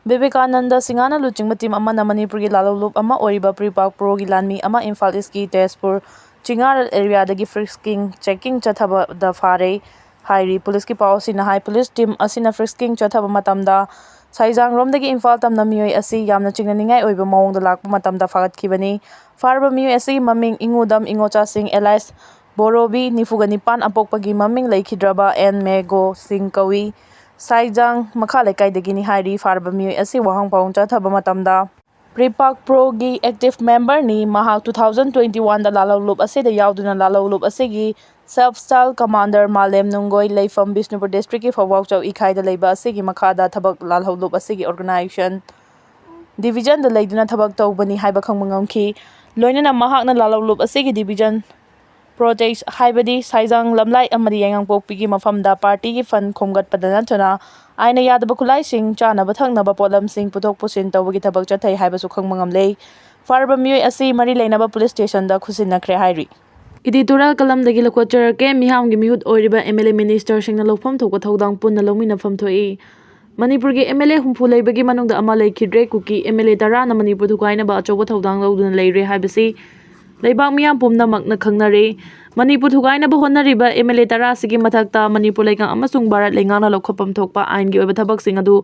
ꯕꯤꯕꯦꯀꯥꯅꯟꯗ ꯁꯤꯡꯍꯅ ꯂꯨꯆꯤꯡꯕ team ꯑꯃꯅ ꯃꯅꯤꯄꯨꯔꯒꯤ ꯂꯥꯜꯍꯧꯂꯨꯞ ꯑꯃ ꯑꯣꯏꯔꯤꯕ ꯄ꯭ꯔꯤꯄꯥꯛ ꯄ꯭ꯔꯣꯒꯤ ꯂꯥꯟꯃꯤ ꯑꯃ ꯏꯝꯐꯥꯜ ꯏꯁꯀꯤ ꯇꯦꯖꯄꯨꯔ ꯆꯤꯉꯥꯔꯦꯜ areaꯗꯒꯤ frisking checking ꯆꯠꯊꯕꯗ ꯐꯥꯔꯦ ꯍꯥꯏꯔꯤ꯫ ꯄꯨꯂꯤꯁꯀꯤ ꯄꯥꯎ ꯑꯁꯤꯅ ꯍꯥꯏ, ꯄꯨꯂꯤꯁ team ꯑꯁꯤꯅ frisking ꯆꯠꯊꯕ ꯃꯇꯝꯗ ꯁꯥꯏꯖꯥꯡꯔꯣꯝꯗꯒꯤ ꯏꯝꯐꯥꯜ ꯇꯝꯅ ꯃꯤꯑꯣꯏ ꯑꯁꯤ ꯌꯥꯝꯅ ꯆꯤꯡꯅꯅꯤꯡꯉꯥꯏ ꯑꯣꯏꯕ ꯃꯑꯣꯡꯗ ꯂꯥꯛꯄ ꯃꯇꯝꯗ ꯐꯥꯒꯠꯈꯤꯕꯅꯤ꯫ ꯐꯥꯔꯕ ꯃꯤꯑꯣꯏ ꯑꯁꯤ ꯃꯃꯤꯡ ꯏꯉꯨꯗꯝ ꯏꯉꯣꯆꯥꯁꯤꯡ alias ꯕꯣꯔꯣꯕꯤ, ꯅꯤꯐꯨꯒ ꯅꯤꯄꯥꯟ, ꯑꯄꯣꯛꯄꯒꯤ ꯃꯃꯤꯡ ꯂꯩꯈꯤꯗ꯭ꯔꯕ ꯑꯦꯟ ꯃꯦꯒꯣ ꯁꯤꯡ ꯀꯧꯏ꯫ ꯁꯥꯏꯖꯥꯡ ꯃꯈꯥ ꯂꯩꯀꯥꯏꯗꯒꯤꯅꯤ ꯍꯥꯏꯔꯤ꯫ ꯐꯥꯔꯕ ꯃꯤꯑꯣꯏ ꯑꯁꯤ ꯋꯥꯍꯪ ꯄꯥꯎꯍꯪ ꯆꯠꯊꯕ ꯃꯇꯝꯗ ꯄ꯭ꯔꯤꯄꯥꯛ ꯄ꯭ꯔꯣꯒꯤ active memberꯅꯤ꯫ ꯃꯍꯥꯛ two thousand twenty oneꯗ ꯂꯥꯜꯍꯧꯂꯨꯞ ꯑꯁꯤꯗ ꯌꯥꯎꯗꯨꯅ ꯂꯥꯜꯍꯧꯂꯨꯞ ꯑꯁꯤꯒꯤ self style commander ꯃꯥꯂꯦꯝ ꯅꯨꯡꯒꯣꯏ, ꯂꯩꯐꯝ ꯕꯤꯁꯅꯨꯄꯨꯔ districtꯀꯤ ꯐꯧꯕꯥꯛꯆꯧ ꯏꯈꯥꯏꯗ ꯂꯩꯕ ꯑꯁꯤꯒꯤ ꯃꯈꯥꯗ ꯊꯕꯛ ꯂꯥꯜꯍꯧꯂꯨꯞ ꯑꯁꯤꯒꯤ organization divisionꯗ ꯂꯩꯗꯨꯅ ꯊꯕꯛ ꯇꯧꯕꯅꯤ ꯍꯥꯏꯕ ꯈꯪꯕ ꯉꯝꯈꯤ꯫ ꯂꯣꯏꯅꯅ ꯃꯍꯥꯛꯅ ꯂꯥꯜꯍꯧꯂꯨꯞ ꯑꯁꯤꯒꯤ division protest ꯍꯥꯏꯕꯗꯤ ꯁꯥꯏꯖꯥꯡ ꯂꯝꯂꯥꯏ ꯑꯃꯗꯤ ꯌꯥꯏꯉꯪꯄꯣꯛꯄꯤꯒꯤ ꯃꯐꯝꯗ partyꯒꯤ fund ꯈꯣꯝꯒꯠꯄꯗ ꯅꯠꯇꯅ ꯑꯥꯏꯟꯅ ꯌꯥꯗꯕ ꯈꯨꯠꯂꯥꯏꯁꯤꯡ, ꯆꯥꯅꯕ ꯊꯛꯅꯕ ꯄꯣꯠꯂꯝꯁꯤꯡ ꯄꯨꯊꯣꯛ ꯄꯨꯁꯤꯟ ꯇꯧꯕꯒꯤ ꯊꯕꯛ ꯆꯠꯊꯩ ꯍꯥꯏꯕꯁꯨ ꯈꯪꯕ ꯉꯝꯂꯦ꯫ ꯐꯥꯔꯕ ꯃꯤꯑꯣꯏ ꯑꯁꯤ ꯃꯔꯤ ꯂꯩꯅꯕ police stationꯗ ꯈꯨꯠꯁꯤꯟꯅꯈ꯭ꯔꯦ ꯍꯥꯏꯔꯤ꯫ Editorial ꯀꯂꯝꯗꯒꯤ ꯂꯧꯈꯠꯆꯔꯛꯀꯦ꯫ ꯃꯤꯌꯥꯝꯒꯤ ꯃꯤꯍꯨꯠ ꯑꯣꯏꯔꯤꯕ M L A ministerꯁꯤꯡꯅ ꯂꯧꯐꯝ ꯊꯣꯛꯄ ꯊꯧꯗꯥꯡ ꯄꯨꯟꯅ ꯂꯧꯃꯤꯟꯅꯐꯝ ꯊꯣꯛꯏ꯫ ꯃꯅꯤꯄꯨꯔꯒꯤ M L A ꯍꯨꯝꯐꯨ ꯂꯩꯕꯒꯤ ꯃꯅꯨꯡꯗ ꯑꯃ ꯂꯩꯈꯤꯗ꯭ꯔꯦ꯫ ꯀꯨꯀꯤ M L A ꯇꯔꯥꯅ ꯃꯅꯤꯄꯨꯔ ꯊꯨꯒꯥꯏꯅꯕ ꯑꯆꯧꯕ ꯊꯧꯗꯥꯡ ꯂꯧꯗꯨꯅ ꯂꯩꯔꯦ ꯍꯥꯏꯕꯁꯤ ꯂꯩꯕꯥꯛ ꯃꯤꯌꯥꯝ ꯄꯨꯝꯅꯃꯛꯅ ꯈꯪꯅꯔꯦ꯫ ꯃꯅꯤꯄꯨꯔ ꯊꯨꯒꯥꯏꯅꯕ ꯍꯣꯠꯅꯔꯤꯕ ꯑꯦꯝ ꯑꯦꯜ ꯑꯦ ꯇꯔꯥꯁꯤꯒꯤ ꯃꯊꯛꯇ ꯃꯅꯤꯄꯨꯔ ꯂꯩꯉꯥꯛ ꯑꯃꯁꯨꯡ ꯚꯥꯔꯠ ꯂꯩꯉꯥꯛꯅ ꯂꯧꯈꯠꯐꯝ ꯊꯣꯛꯄ ꯑꯥꯏꯟꯒꯤ ꯑꯣꯏꯕ ꯊꯕꯛꯁꯤꯡ ꯑꯗꯨ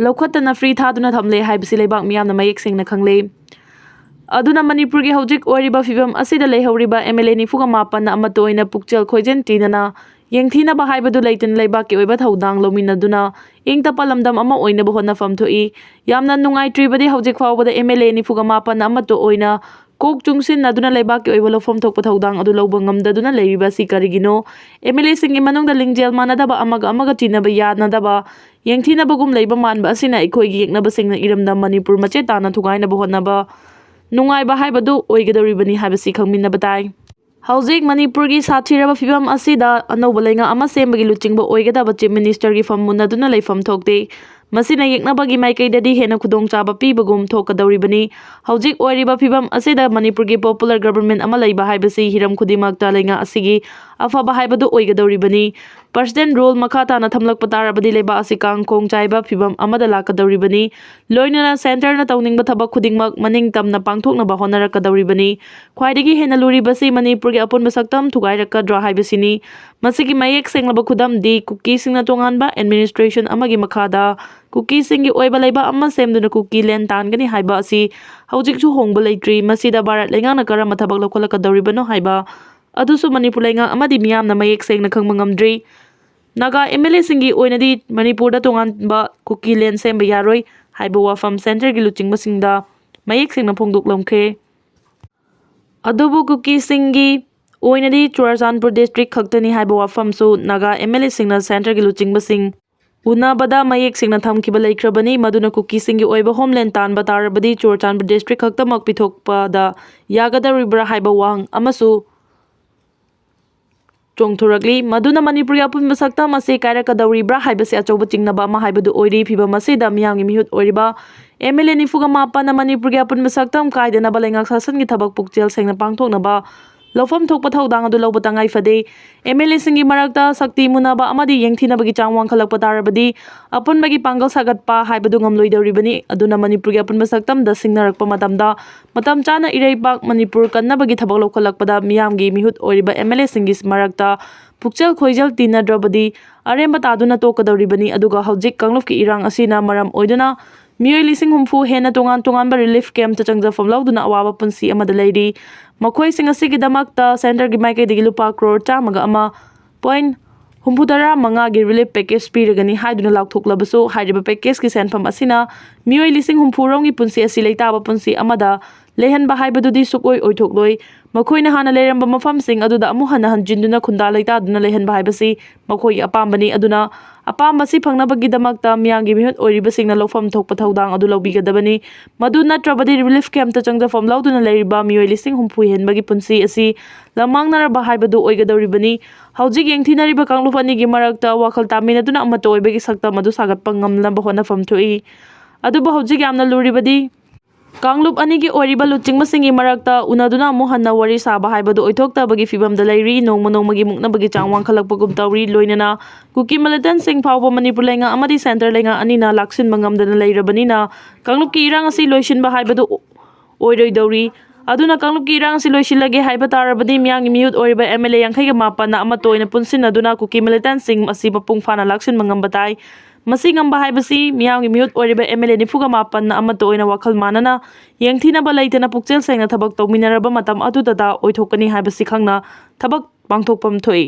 ꯂꯧꯈꯠꯇꯅ ꯐ꯭ꯔꯤ ꯊꯥꯗꯨꯅ ꯊꯝꯂꯦ ꯍꯥꯏꯕꯁꯤ ꯂꯩꯕꯥꯛ ꯃꯤꯌꯥꯝꯅ ꯃꯌꯦꯛ ꯁꯦꯡꯅ ꯈꯪꯂꯦ꯫ ꯑꯗꯨꯅ ꯃꯅꯤꯄꯨꯔꯒꯤ ꯍꯧꯖꯤꯛ ꯑꯣꯏꯔꯤꯕ ꯐꯤꯕꯝ ꯑꯁꯤꯗ ꯂꯩꯍꯧꯔꯤꯕ ꯑꯦꯝ ꯑꯦꯜ ꯑꯦ ꯅꯤꯐꯨꯒ ꯃꯥꯄꯟꯅ ꯑꯃꯠꯇ ꯑꯣꯏꯅ ꯄꯨꯛꯆꯦꯜ ꯈꯣꯏꯖꯤꯟ ꯇꯤꯟꯅꯅ ꯌꯦꯡꯊꯤꯅꯕ ꯍꯥꯏꯕꯗꯨ ꯂꯩꯇꯅ ꯂꯩꯕꯥꯛꯀꯤ ꯑꯣꯏꯕ ꯊꯧꯗꯥꯡ ꯂꯧꯃꯤꯟꯅꯗꯨꯅ ꯏꯪ ꯇꯞꯄ ꯂꯝꯗꯝ ꯑꯃ ꯑꯣꯏꯅꯕ ꯍꯣꯠꯅꯐꯝ ꯊꯣꯛꯏ꯫ ꯌꯥꯝꯅ ꯅꯨꯡꯉꯥꯏꯇ꯭ꯔꯤꯕꯗꯤ ꯍꯧꯖꯤꯛ ꯐꯥꯎꯕꯗ ꯑꯦꯝ ꯑꯦꯜ ꯑꯦ ꯅꯤꯐꯨꯒ ꯃꯥꯄꯟ ꯑꯃꯠꯇ ꯑꯣꯏꯅ ꯀꯣꯛ ꯆꯨꯡꯁꯤꯟꯅꯗꯨꯅ ꯂꯩꯕꯥꯛꯀꯤ ꯑꯣꯏꯕ ꯂꯧꯐꯝ ꯊꯣꯛꯄ ꯊꯧꯗꯥꯡ ꯑꯗꯨ ꯂꯧꯕ ꯉꯝꯗꯗꯨꯅ ꯂꯩꯔꯤꯕ ꯑꯁꯤ ꯀꯔꯤꯒꯤꯅꯣ? ꯑꯦꯝ ꯑꯦꯜ ꯑꯦꯁꯤꯡꯒꯤ ꯃꯅꯨꯡꯗ ꯂꯤꯡꯖꯦꯜ ꯃꯥꯟꯅꯗꯕ, ꯑꯃꯒ ꯑꯃꯒ ꯇꯤꯟꯅꯕ ꯌꯥꯅꯗꯕ, ꯌꯦꯡꯊꯤꯅꯕꯒꯨꯝ ꯂꯩꯕ ꯃꯥꯟꯕ ꯑꯁꯤꯅ ꯑꯩꯈꯣꯏꯒꯤ ꯌꯦꯛꯅꯕꯁꯤꯡꯅ ꯏꯔꯝꯗꯝ ꯃꯅꯤꯄꯨꯔ ꯃꯆꯦꯠ ꯇꯥꯅ ꯊꯨꯒꯥꯏꯅꯕ ꯍꯣꯠꯅꯕ ꯅꯨꯡꯉꯥꯏꯕ ꯍꯥꯏꯕꯗꯨ ꯑꯣꯏꯒꯗꯧꯔꯤꯕꯅꯤ ꯍꯥꯏꯕꯁꯤ ꯈꯪꯃꯤꯟꯅꯕ ꯇꯥꯏ꯫ ꯍꯧꯖꯤꯛ ꯃꯅꯤꯄꯨꯔꯒꯤ ꯁꯥꯊꯤꯔꯕ ꯐꯤꯕꯝ ꯑꯁꯤꯗ ꯑꯅꯧꯕ ꯂꯩꯉꯥꯛ ꯑꯃ ꯁꯦꯝꯕꯒꯤ ꯂꯨꯆꯤꯡꯕ ꯑꯣꯏꯒꯗꯕ ꯆꯤꯐ ꯃꯤꯅꯤꯁꯇꯔꯒꯤ ꯐꯝ ꯃꯨꯟꯅꯗꯨꯅ ꯂꯩꯐꯝ ꯊꯣꯛꯇꯦ꯫ ꯃꯁꯤꯅ ꯌꯦꯛꯅꯕꯒꯤ ꯃꯥꯏꯀꯩꯗꯗꯤ ꯍꯦꯟꯅ ꯈꯨꯗꯣꯡꯆꯥꯕ ꯄꯤꯕꯒꯨꯝ ꯊꯣꯛꯀꯗꯧꯔꯤꯕꯅꯤ꯫ ꯍꯧꯖꯤꯛ ꯑꯣꯏꯔꯤꯕ ꯐꯤꯕꯝ ꯑꯁꯤꯗ ꯃꯅꯤꯄꯨꯔꯒꯤ ꯄꯣꯄꯨꯂꯔ ꯒꯕꯔꯟꯃꯦꯟ ꯑꯃ ꯂꯩꯕ ꯍꯥꯏꯕꯁꯤ ꯍꯤꯔꯝ ꯈꯨꯗꯤꯡꯃꯛꯇ ꯂꯩꯉꯥꯛ ꯑꯁꯤꯒꯤ ꯑꯐꯕ ꯍꯥꯏꯕꯗꯨ ꯑꯣꯏꯒꯗꯧꯔꯤꯕꯅꯤ꯫ ꯄ꯭ꯔꯁꯤꯗꯦꯟ ꯔꯨꯜ ꯃꯈꯥ ꯇꯥꯅ ꯊꯝꯂꯛꯄ ꯇꯥꯔꯕꯗꯤ ꯂꯩꯕꯥꯛ ꯑꯁꯤ ꯀꯥꯡ ꯈꯣꯡ ꯆꯥꯏꯕ ꯐꯤꯕꯝ ꯑꯃꯗ ꯂꯥꯛꯀꯗꯧꯔꯤꯕꯅꯤ꯫ ꯂꯣꯏꯅꯅ ꯁꯦꯟꯇꯔꯅ ꯇꯧꯅꯤꯡꯕ ꯊꯕꯛ ꯈꯨꯗꯤꯡꯃꯛ ꯃꯅꯤꯡ ꯇꯝꯅ ꯄꯥꯡꯊꯣꯛꯅꯕ ꯍꯣꯠꯅꯔꯛꯀꯗꯧꯔꯤꯕꯅꯤ꯫ ꯈ꯭ꯋꯥꯏꯗꯒꯤ ꯍꯦꯟꯅ ꯂꯨꯔꯤꯕꯁꯤ ꯃꯅꯤꯄꯨꯔꯒꯤ ꯑꯄꯨꯟꯕ ꯁꯛꯇꯝ ꯊꯨꯒꯥꯏꯔꯛꯀꯗ꯭ꯔꯥ ꯍꯥꯏꯕꯁꯤꯅꯤ꯫ ꯃꯁꯤꯒꯤ ꯃꯌꯦꯛ ꯁꯦꯡꯂꯕ ꯈꯨꯗꯝꯗꯤ ꯀꯨꯀꯤꯁꯤꯡꯅ ꯇꯣꯉꯥꯟꯕ ꯑꯦꯗꯃꯤꯅꯤꯁꯇ꯭ꯔꯦꯁꯟ ꯑꯃꯒꯤ ꯃꯈꯥꯗ ꯀꯨꯀꯤꯁꯤꯡꯒꯤ ꯑꯣꯏꯕ ꯂꯩꯕꯥꯛ ꯑꯃ ꯁꯦꯝꯗꯨꯅ ꯀꯨꯀꯤ ꯂꯦꯟ ꯇꯥꯟꯒꯅꯤ ꯍꯥꯏꯕ ꯑꯁꯤ ꯍꯧꯖꯤꯛꯁꯨ ꯍꯣꯡꯕ ꯂꯩꯇ꯭ꯔꯤ꯫ ꯃꯁꯤꯗ ꯚꯥꯔꯠ ꯂꯩꯉꯥꯛꯅ ꯀꯔꯝꯕ ꯊꯕꯛ ꯂꯧꯈꯠꯂꯛꯀꯗꯧꯔꯤꯕꯅꯣ ꯍꯥꯏꯕ ꯑꯗꯨꯁꯨ ꯃꯅꯤꯄꯨꯔ ꯂꯩꯉꯥꯛ ꯑꯃꯗꯤ ꯃꯤꯌꯥꯝꯅ ꯃꯌꯦꯛ ꯁꯦꯡꯅ ꯈꯪꯕ ꯉꯝꯗ꯭ꯔꯤ꯫ ꯅꯥꯒꯥ ꯑꯦꯝ ꯑꯦꯜ ꯑꯦꯁꯤꯡꯒꯤ ꯑꯣꯏꯅꯗꯤ ꯃꯅꯤꯄꯨꯔꯗ ꯇꯣꯉꯥꯟꯕ ꯀꯨꯀꯤ ꯂꯦꯟ ꯁꯦꯝꯕ ꯌꯥꯔꯣꯏ ꯍꯥꯏꯕ ꯋꯥꯐꯝ ꯁꯦꯟꯇꯔꯒꯤ ꯂꯨꯆꯤꯡꯕꯁꯤꯡꯗ ꯃꯌꯦꯛ ꯁꯦꯡꯅ ꯐꯣꯡꯗꯣꯛꯂꯝꯈ꯭ꯔꯦ꯫ ꯑꯗꯨꯕꯨ ꯀꯨꯀꯤꯁꯤꯡꯒꯤ ꯑꯣꯏꯅꯗꯤ ꯆꯨꯔꯆꯥꯟꯄꯨꯔ ꯗꯤꯁꯇ꯭ꯔꯤꯛ ꯈꯛꯇꯅꯤ ꯍꯥꯏꯕ ꯋꯥꯐꯝꯁꯨ ꯅꯥꯒꯥ ꯑꯦꯝ ꯑꯦꯜ ꯑꯦꯁꯤꯡꯅ ꯁꯦꯟꯇꯔꯒꯤ ꯂꯨꯆꯤꯡꯕꯁꯤꯡ ꯎꯅꯕꯗ ꯃꯌꯦꯛ ꯁꯦꯡꯅ ꯊꯝꯈꯤꯕ ꯂꯩꯈ꯭ꯔꯕꯅꯤ꯫ ꯃꯗꯨꯅ ꯀꯨꯀꯤꯁꯤꯡꯒꯤ ꯑꯣꯏꯕ ꯍꯣꯝꯂꯦꯟ ꯇꯥꯟꯕ ꯇꯥꯔꯕꯗꯤ ꯆꯨꯔꯆꯥꯟꯄꯨꯔ ꯗꯤꯁꯇ꯭ꯔꯤꯛ ꯈꯛꯇꯃꯛ ꯄꯤꯊꯣꯛꯄꯗ ꯌꯥꯒꯗꯧꯔꯤꯕ꯭ꯔꯥ ꯍꯥꯏꯕ ꯋꯥꯍꯪ ꯑꯃꯁꯨ ꯆꯣꯡꯊꯣꯔꯛꯂꯤ꯫ ꯃꯗꯨꯅ ꯃꯅꯤꯄꯨꯔꯒꯤ ꯑꯄꯨꯟꯕ ꯁꯛꯇꯝ ꯑꯁꯤ ꯀꯥꯏꯔꯛꯀꯗꯧꯔꯤꯕ꯭ꯔꯥ ꯍꯥꯏꯕꯁꯤ ꯑꯆꯧꯕ ꯆꯤꯡꯅꯕ ꯑꯃ ꯍꯥꯏꯕꯗꯨ ꯑꯣꯏꯔꯤ꯫ ꯐꯤꯕꯝ ꯑꯁꯤꯗ ꯃꯤꯌꯥꯝꯒꯤ ꯃꯤꯍꯨꯠ ꯑꯣꯏꯔꯤꯕ ꯑꯦꯝ ꯑꯦꯜ ꯑꯦ ꯅꯤꯐꯨꯒ ꯃꯥꯄꯟꯅ ꯃꯅꯤꯄꯨꯔꯒꯤ ꯑꯄꯨꯟꯕ ꯁꯛꯇꯝ ꯀꯥꯏꯗꯅꯕ ꯂꯩꯉꯥꯛ ꯁꯥꯁꯟꯒꯤ ꯊꯕꯛ ꯄꯨꯛꯆꯦꯜ ꯁꯦꯡꯅ ꯄꯥꯡꯊꯣꯛꯅꯕ ꯂꯧꯐꯝ ꯊꯣꯛꯄ ꯊꯧꯗꯥꯡ ꯑꯗꯨ ꯂꯧꯕ ꯇꯉꯥꯏ ꯐꯗꯦ꯫ ꯑꯦꯝ ꯑꯦꯜ ꯑꯦꯁꯤꯡꯒꯤ ꯃꯔꯛꯇ ꯁꯛꯇꯤ ꯃꯨꯟꯅꯕ ꯑꯃꯗꯤ ꯌꯦꯡꯊꯤꯅꯕꯒꯤ ꯆꯥꯡ ꯋꯥꯡꯈꯠꯂꯛꯄ ꯇꯥꯔꯕꯗꯤ ꯑꯄꯨꯟꯕꯒꯤ ꯄꯥꯡꯒꯜ ꯁꯥꯒꯠꯄ ꯍꯥꯏꯕꯗꯨ ꯉꯝꯂꯣꯏꯗꯧꯔꯤꯕꯅꯤ꯫ ꯑꯗꯨꯅ ꯃꯅꯤꯄꯨꯔꯒꯤ ꯑꯄꯨꯟꯕ ꯁꯛꯇꯝꯗ ꯁꯤꯡꯅꯔꯛꯄ ꯃꯇꯝꯗ ꯃꯇꯝ ꯆꯥꯅ ꯏꯔꯩꯄꯥꯛ ꯃꯅꯤꯄꯨꯔ ꯀꯟꯅꯕꯒꯤ ꯊꯕꯛ ꯂꯧꯈꯠꯂꯛꯄꯗ ꯃꯤꯌꯥꯝꯒꯤ ꯃꯤꯍꯨꯠ ꯑꯣꯏꯔꯤꯕ ꯑꯦꯝ ꯑꯦꯜ ꯑꯦꯁꯤꯡꯒꯤ ꯃꯔꯛꯇ ꯄꯨꯛꯆꯦꯜ ꯈꯣꯏꯖꯦꯜ ꯇꯤꯟꯅꯗ꯭ꯔꯕꯗꯤ ꯑꯔꯦꯝꯕ ꯇꯥꯗꯨꯅ ꯇꯣꯛꯀꯗꯧꯔꯤꯕꯅꯤ꯫ ꯑꯗꯨꯒ ꯍꯧꯖꯤꯛ ꯀꯥꯡꯂꯨꯞꯀꯤ ꯏꯔꯥꯡ ꯑꯁꯤꯅ ꯃꯔꯝ ꯑꯣꯏꯗꯨꯅ ꯃꯤꯑꯣꯏ ꯂꯤꯁꯤꯡ ꯍꯨꯝꯐꯨ ꯍꯦꯟꯅ ꯇꯣꯉꯥꯟ ꯇꯣꯉꯥꯟꯕ ꯔꯤꯂꯤꯐ ꯀꯦꯝꯞꯇ ꯆꯪꯖꯐꯝ ꯂꯧꯗꯨꯅ ꯑꯋꯥꯕ ꯄꯨꯟꯁꯤ ꯑꯃꯗ ꯂꯩꯔꯤ꯫ ꯃꯈꯣꯏꯁꯤꯡ ꯑꯁꯤꯒꯤꯗꯃꯛꯇ ꯁꯦꯟꯇꯔꯒꯤ ꯃꯥꯏꯀꯩꯗꯒꯤ ꯂꯨꯄꯥ ꯀ꯭ꯔꯣꯔ ꯆꯥꯝꯃꯒ ꯑꯃ ꯄꯣꯏꯟ ꯍꯨꯝꯐꯨꯇꯔꯥ ꯃꯉꯥꯒꯤ ꯔꯤꯂꯤꯐ ꯄꯦꯀꯦꯖ ꯄꯤꯔꯒꯅꯤ ꯍꯥꯏꯗꯨꯅ ꯂꯥꯎꯊꯣꯛꯂꯕꯁꯨ, ꯍꯥꯏꯔꯤꯕ ꯄꯦꯀꯦꯖꯀꯤ ꯁꯦꯟꯐꯝ ꯑꯁꯤꯅ ꯃꯤꯑꯣꯏ ꯂꯤꯁꯤꯡ ꯍꯨꯝꯐꯨ ꯔꯣꯝꯒꯤ ꯄꯨꯟꯁꯤ ꯑꯁꯤ ꯂꯩꯇꯥꯕ ꯄꯨꯟꯁꯤ ꯑꯃꯗ ꯂꯩꯍꯟꯕ ꯍꯥꯏꯕꯗꯨꯗꯤ ꯁꯨꯛꯑꯣꯏ ꯑꯣꯏꯊꯣꯛꯂꯣꯏ꯫ ꯃꯈꯣꯏꯅ ꯍꯥꯟꯅ ꯂꯩꯔꯝꯕ ꯃꯐꯝꯁꯤꯡ ꯑꯗꯨꯗ ꯑꯃꯨꯛ ꯍꯟꯅ ꯍꯟꯖꯤꯟꯗꯨꯅ ꯈꯨꯟꯗꯥ ꯂꯩꯇꯥꯗꯨꯅ ꯂꯩꯍꯟꯕ ꯍꯥꯏꯕꯁꯤ ꯃꯈꯣꯏꯒꯤ ꯑꯄꯥꯝꯕꯅꯤ꯫ ꯑꯗꯨꯅ ꯑꯄꯥꯝꯕꯁꯤ ꯐꯪꯅꯕꯒꯤꯗꯃꯛꯇ ꯃꯤꯌꯥꯝꯒꯤ ꯃꯤꯍꯨꯠ ꯑꯣꯏꯔꯤꯕꯁꯤꯡꯅ ꯂꯧꯐꯝ ꯊꯣꯛꯄ ꯊꯧꯗꯥꯡ ꯑꯗꯨ ꯂꯧꯕꯤꯒꯗꯕꯅꯤ꯫ ꯃꯗꯨ ꯅꯠꯇ꯭ꯔꯕꯗꯤ ꯔꯤꯂꯤꯐ ꯀꯦꯝꯞꯇ ꯆꯪꯖꯐꯝ ꯂꯧꯗꯨꯅ ꯂꯩꯔꯤꯕ ꯃꯤꯑꯣꯏ ꯂꯤꯁꯤꯡ ꯍꯨꯝꯐꯨ ꯍꯦꯟꯕꯒꯤ ꯄꯨꯟꯁꯤ ꯑꯁꯤ ꯂꯝꯃꯥꯡꯅꯔꯕ ꯍꯥꯏꯕꯗꯨ ꯑꯣꯏꯒꯗꯧꯔꯤꯕꯅꯤ꯫ ꯍꯧꯖꯤꯛ ꯌꯦꯡꯊꯤꯅꯔꯤꯕ ꯀꯥꯡꯂꯨꯞ ꯑꯅꯤꯒꯤ ꯃꯔꯛꯇ ꯋꯥꯈꯜ ꯇꯥꯃꯤꯟꯅꯗꯨꯅ ꯑꯃꯠꯇ ꯑꯣꯏꯕꯒꯤ ꯁꯛꯇꯝ ꯑꯗꯨ ꯁꯥꯒꯠꯄ ꯉꯝꯅꯕ ꯍꯣꯠꯅꯐꯝ ꯊꯣꯛꯏ꯫ ꯑꯗꯨꯕꯨ ꯍꯧꯖꯤꯛ ꯌꯥꯝꯅ ꯂꯨꯔꯤꯕꯗꯤ ꯀꯥꯡꯂꯨꯞ ꯑꯅꯤꯒꯤ ꯑꯣꯏꯔꯤꯕ ꯂꯨꯆꯤꯡꯕꯁꯤꯡꯒꯤ ꯃꯔꯛꯇ ꯎꯅꯗꯨꯅ ꯑꯃꯨꯛ ꯍꯟꯅ ꯋꯥꯔꯤ ꯁꯥꯕ ꯍꯥꯏꯕꯗꯨ ꯑꯣꯏꯊꯣꯛꯇꯕꯒꯤ ꯐꯤꯕꯝꯗ ꯂꯩꯔꯤ꯫ ꯅꯣꯡꯃ ꯅꯣꯡꯃꯒꯤ ꯃꯨꯛꯅꯕꯒꯤ ꯆꯥꯡ ꯋꯥꯡꯈꯠꯂꯛꯄꯒꯨꯝ ꯇꯧꯔꯤ꯫ ꯂꯣꯏꯅꯅ ꯀꯨꯀꯤ ꯃꯤꯂꯤꯇꯦꯟꯁꯤꯡ ꯐꯥꯎꯕ ꯃꯅꯤꯄꯨꯔ ꯂꯩꯉꯥꯛ ꯑꯃꯗꯤ ꯁꯦꯟꯇꯔ ꯂꯩꯉꯥꯛ ꯑꯅꯤꯅ ꯂꯥꯛꯁꯤꯟꯕ ꯉꯝꯗꯅ ꯂꯩꯔꯕꯅꯤꯅ ꯀꯥꯡꯂꯨꯞꯀꯤ ꯏꯔꯥꯡ ꯑꯁꯤ ꯂꯣꯏꯁꯤꯟꯕ ꯍꯥꯏꯕꯗꯨ ꯑꯣꯏꯔꯣꯏꯗꯧꯔꯤ꯫ ꯑꯗꯨꯅ ꯀꯥꯡꯂꯨꯞꯀꯤ ꯏꯔꯥꯡ ꯑꯁꯤ ꯂꯣꯏꯁꯤꯜꯂꯒꯦ ꯍꯥꯏꯕ ꯇꯥꯔꯕꯗꯤ ꯃꯤꯌꯥꯝꯒꯤ ꯃꯤꯍꯨꯠ ꯑꯣꯏꯔꯤꯕ ꯑꯦꯝ ꯑꯦꯜ ꯑꯦ ꯌꯥꯡꯈꯩꯒ ꯃꯥꯄꯟꯅ ꯑꯃꯠꯇ ꯑꯣꯏꯅ ꯄꯨꯟꯁꯤꯟꯅꯗꯨꯅ ꯀꯨꯀꯤ ꯃꯤꯂꯤꯇꯦꯟꯁꯤꯡ ꯑꯁꯤ ꯃꯄꯨꯡ ꯐꯥꯅ ꯂꯥꯛꯁꯤꯟꯕ ꯉꯝꯕ ꯇꯥꯏ꯫ ꯃꯁꯤ ꯉꯝꯕ ꯍꯥꯏꯕꯁꯤ ꯃꯤꯌꯥꯝꯒꯤ ꯃꯤꯍꯨꯠ ꯑꯣꯏꯔꯤꯕ ꯑꯦꯝ ꯑꯦꯜ ꯑꯦ ꯅꯤꯐꯨꯒ ꯃꯥꯄꯟꯅ ꯑꯃꯠꯇ ꯑꯣꯏꯅ ꯋꯥꯈꯜ ꯃꯥꯟꯅꯅ ꯌꯦꯡꯊꯤꯅꯕ ꯂꯩꯇꯅ ꯄꯨꯛꯆꯦꯜ ꯁꯦꯡꯅ ꯊꯕꯛ ꯇꯧꯃꯤꯟꯅꯔꯕ ꯃꯇꯝ ꯑꯗꯨꯗꯇ ꯑꯣꯏꯊꯣꯛꯀꯅꯤ ꯍꯥꯏꯕꯁꯤ ꯈꯪꯅ ꯊꯕꯛ ꯄꯥꯡꯊꯣꯛꯐꯝ ꯊꯣꯛꯏ꯫